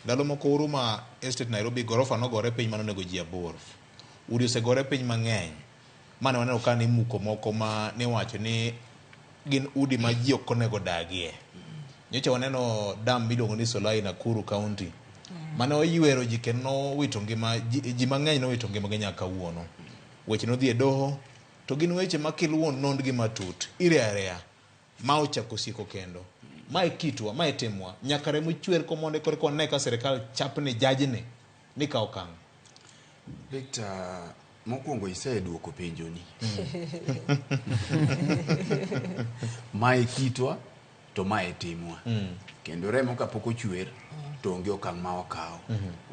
Ndalo moko Huruma Estate Nairobi gorofa nogore piny mane onego ji aboro. Udi osegore piny mang'eny. Mane waneno ka nimuko moko ma niwacho ni gin udi ma ji ok onego dagie. Nyocha waneno dam miluongo ni Solai Nakuru County. Mane oywero ji kendo nowito ngima ji, ji mang'eny nowito ngimagi nyaka kawuono. Weche nodhi e doho to gin weche ma kiluwo nondgi matut ireyo areya ma ochako sieko kendo. Ma e kitwa, ma e timwa. Nyaka remo chwer komondi korka wane ka sirikal chapni jajni ni kawo okang'. Victor, mokwongo iseduoko penjoni. Ma e kitwa to ma e timwa. Kendo remo kapok ochwer to onge okang' ma wakawo.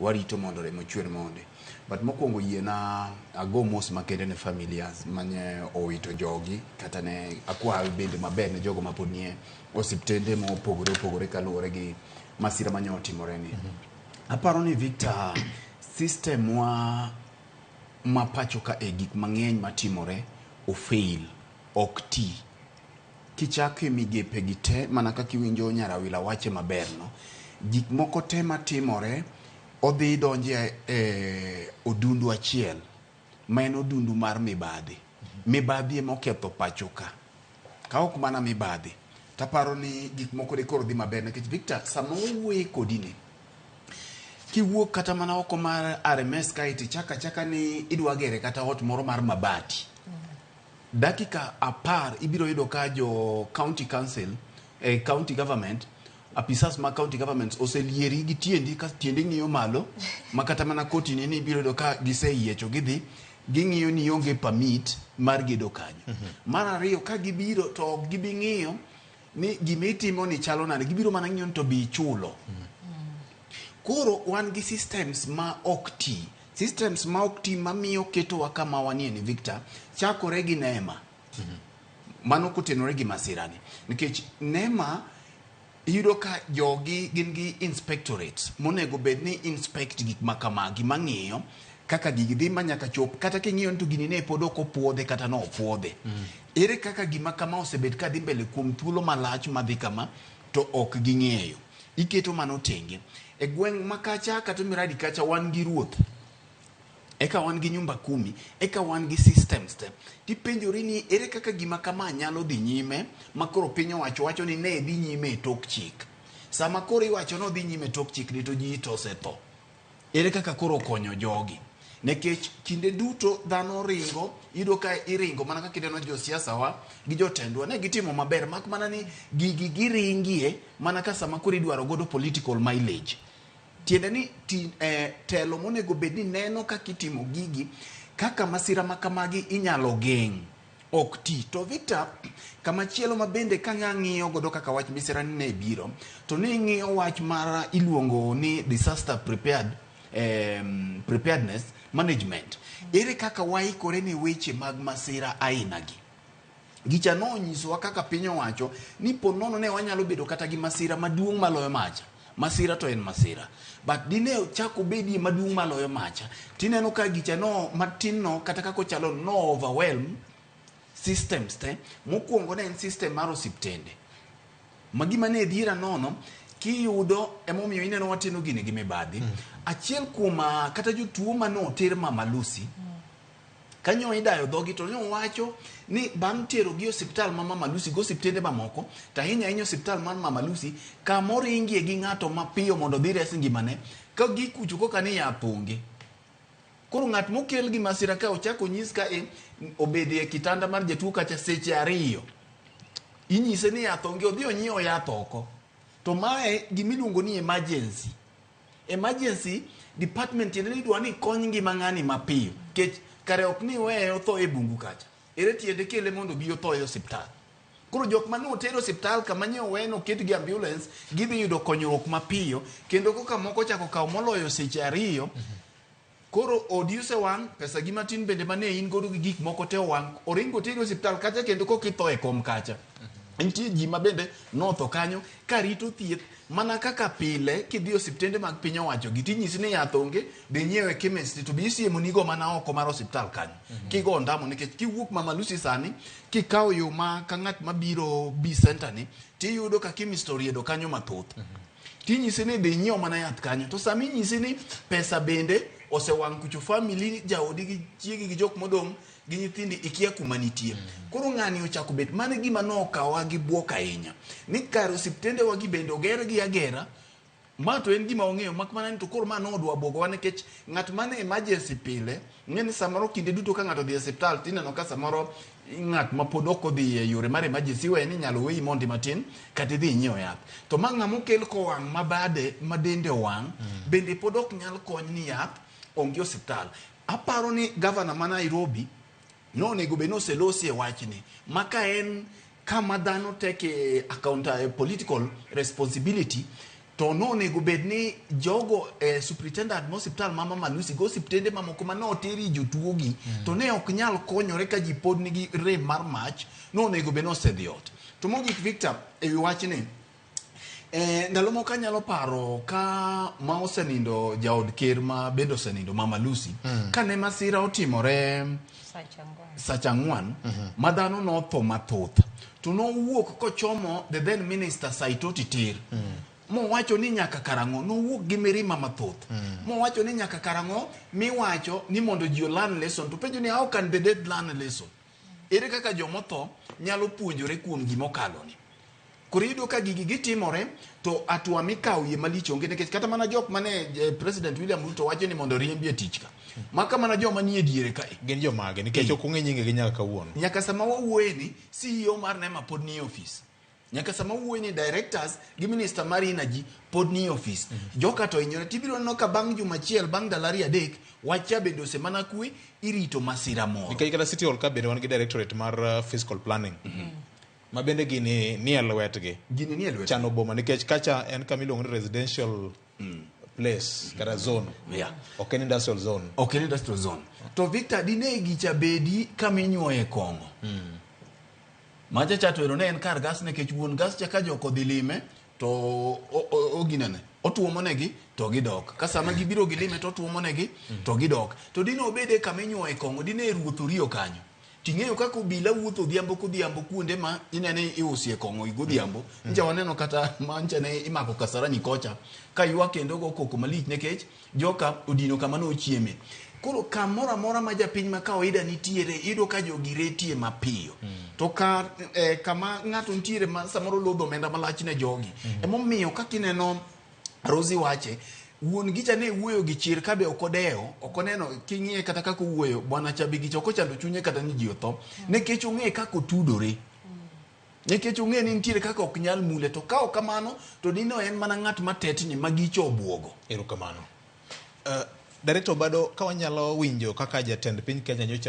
Warito mondo remo ochwer mondi. But mokwongo yiena ago mos makende ne familias mane owito jogi kata ne akwa bende maber ne jogo mapod nie osiptende mopogore opogore kaluwore gi masira mane otimore ni. Aparo ni Victor, system wa ma pacho ka e gik mang'eny matimore ofail, ok ti. Kichako e migepe gi te mana kaka iwinjo Nyarawila wache maber no, gik moko te matimore odhi donje e odundu achiel ma en odundu mar mibadhi. Mibadhi ema oketho pacho ka. Ka ok mana mibadhi, taparo ni gik moko de koro dhi maber nikech Victor, sama wawuoye kodi ni, kiwuok kata mana oko mar RMS kae tichako achaka ni idwa gere kata ot moro mar mabati, dakika 10 ibiro yudo ka jo county council, county government, apisas mag county government oselieri gi tiendi ka tiendi ng'iyo malo ma kata mana koti ni ibiro yudo ka giseyiecho gidhi ging'iyo ni ionge permit mar gedo kanyo. Mar ariyo, ka gibiro to ok gibi ng'iyo ni gima itimo ni chalo nade, gibiro mana ng'iyo ni to be ichulo. Koro wan gi systems ma ok ti. Systems ma ok ti mamiyo ketowa kama wanie ni Victor, chakore gi NEMA. Mano kotenore gi masira ni. Nikech NEMA iyudo ka jogi gin gi inspectorates monego bed ni inspect gik ma kamagi mang'iyo kaka gigi dhi ma nyaka chop kata king'iyo ni to gini ne pod ok opuodhe kata no opuodhe. Ere kaka gima kama osebet ka dhi mbele kuom thuolo malach madhi kama to ok ging'eyo. Iketo mano tenge. E gweng' ma kacha kata miradi kacha wan gi ruoth. Eka wan gi nyumba kumi, eka wan gi systems te. Tipenjori ni ere kaka gima kama nyalo dhi nyime ma koro piny owacho wacho ni ne dhi nyime e tok chik. Sama koro iwacho ni odhi nyime e tok chik ni to ji to osetho. Ere kaka koro okonyo jogi? Nikech kinde duto dhano ringo, iyudo ka iringo mana kaka ineno josiasa wa gi jotendwa ne gitimo maber mak mana ni gigi giringie mana ka sama koro idwaro godo political mileage. Tiende ni telo monego bed ni neno kaka itimo gigi, kaka masira ma kamagi inyalo geng' ok ti. To Victor, kama chielo ma bende ka ng'iyo godo kaka wach masira ni ne biro, to ni ng'iyo wach mar iluongo ni disaster preparedness management. Ere kaka waikore ne weche mag masira aina gi? Gicha nonyisowa kaka piny owacho ni po nono ne wanyalo bedo kata gi masira maduong' maloyo macha. Masira to en masira. But dine chak obedie maduong' maloyo macha, tineno ka gicha no matin no kata kaka ochalo no overwhelm systems te. Mokwongo ne en system mar osiptende. Ma gima ne dhiera nono, kiyudo emomiyo ineno wateno gini gi mibadhi. Achiel kuom kata jotuo mane oter Mama Lucy, kanyo idayo dhogi to nowacho ni bang' terogi e osiptal ma Mama Lucy gi osiptende mamoko, to ahinya ahinya osiptal mar Mama Lucy, kama oringie gi ng'ato mapiyo mondo odhi res ngimane, ka gikucho koka ni yath onge. Koro ng'at mokel gi masira ka ochako onyis ka e obede e kitanda mar jatuo kacha seche 2. Inyise ni yath onge, odhi onyiew yath oko. To mae gimiluongo ni emergency. Emergency department tiende ni idwa ni kony ngima ng'ani mapiyo. Nikech kare ok ni iweye otho e bungu kacha. Ere tiende kele mondo obi otho e osiptal. Koro jok mane oter e osiptal kama nye owe noket gi ambulance, gidhi yudo konyruok mapiyo, kendo koka moko ochako kawo moloyo seche 2, koro odi osewang', pesa gi matin bende mane in godo gi gik moko te owang', oringo oteri e osiptal kacha kendo koka itho e kom kacha. Nitie ji ma bende notho kanyo karito thieth mana kaka pile kidhi e osiptende mag piny owacho gi tinyisi ni yath onge, dhi nyiewe e chemist to be isiemonigo mana oko mar osiptal kanyo. Kigo ondamo nikech kiwuok Mama Lucy sani kikawo yo ma ka ng'at mabiro B center ni tiyudo ka chemist oriedo kanyo mathoth. Tinyisi ni dhi inyiew mana yath kanyo. To sama inyisi ni pesa bende osewang' kucho family jaodi gi chiegi gi jok modong' gi nyithindi ikia kuma nitie. Koro ng'ani ochako bet mano e gima nokawa gi buok ahinya. Ni kar osiptende wa gi bende oger gi agera ma to en gima wang'eyo mak mana ni to koro ma nodwa buogowa nikech ng'at man e emergency pile ng'e ni samoro kinde duto ka ng'ato odhi e osiptal tineno ka samoro ng'at ma pod ok odhi e yore mar emergency iweyo ni inyalo weyi mondi matin kata idhi inyiew yath to ma ng'ama okel kowang' ma bade ma dende owang' bende pod ok nyal kony ni yath onge osiptal aparo ni gavana ma Nairobi nonego bed ni oselosi e wachni ma ka en kama dhano take account political responsibility to nonego bed ni jogo eh, superintendent ma osiptal ma Mama Lucy go osiptende mamoko ma noteri jotuo gi to ne ok nyal konyore ka ji pod nigi rem mar mach nonego bed ni osedhi ot to mogik Victor e wi wachni Eh, ndalo moko anyalo paro ka ma osenindo jaod ker ma bende osenindo Mama Lucy kane masira otimore Sacha ang'wen ma dhano notho mathoth to nowuok kochomo the then minister Saitoti tir mowacho ni nyaka karang'o nowuok gi mirima mathoth mowacho ni nyaka karang'o miwacho ni mondo ji learn lesson to penjo ni how can the dead learn a lesson ere kaka jomotho nyalo puonjore kuom gimokalo ni Koro iyudo ka gigi gitimore to hatua mikawo yie malich onge nikech kata mana jok mane President William Ruto wacho ni mondo oriembi e tich ka. Maka mana joma nie diere kae. Gin jomage nikech ok ong'e nyingegi nyaka kawuono. Nyaka sama wawuoye ni CEO mar NEMA pod nie ofis. Nyaka sama wawuoye ni directors gi minister mar energy pod nie ofis. Joka to hinyore tibiro neno ka bang' juma achiel bang' ndalo ariyo adek wach cha bende osemana kwe irito masira moro. Nikech kata City Hall ka bende wan gi directorate mar fiscal planning. Ma bende gini nie lwetgi. Gini nie lwetgi. Chano boma nikech kacha en kama iluongo ni residential place kata zone. Yeah. Ok en industrial zone. Ok en industrial zone. To Victor dine gicha bedi kama inyuoye kong'o. Macha cha to ero ne en kar gas nikech wuon gas cha ka jok odhi lime to oginene otuomonegi to gidok. Ka sama gibiro gilime to otuomonegi to gidok. To dine obede kama inyuoye kong'o dine ruoth oriyo kanyo. Ting'eyo kaka obila wuotho odhiambo kodhiambo kuonde ma inene iusie kong'o godhiambo. Ncha waneno kata mancha ne imako Kasarani kocha ka ywak kendo go koko malich nikech joka odino kama nochieme. Koro kamoro amora ma japiny ma kawaida nitiere iyudo ka jogi retie mapiyo. To ka kama ng'ato nitiere ma samoro lodho omenda malach ne jogi. Emomiyo kaka ineno Rosie wache wuon gicha ne wuoyo gi chir kabe ok odewo ok oneno king'iye kata kaka owuoyo bwana Chabi gicha ok ochando chunye kata ni ji otho nikech ong'e kaka otudore nikech ong'e ni nitiere kaka ok nyal mule to ka ok kamano to dino en mana ng'at ma tetni ma gicha obuogo. Erokamano. Director Obado, ka wanyalo winjo kaka jatend piny Kenya nyocha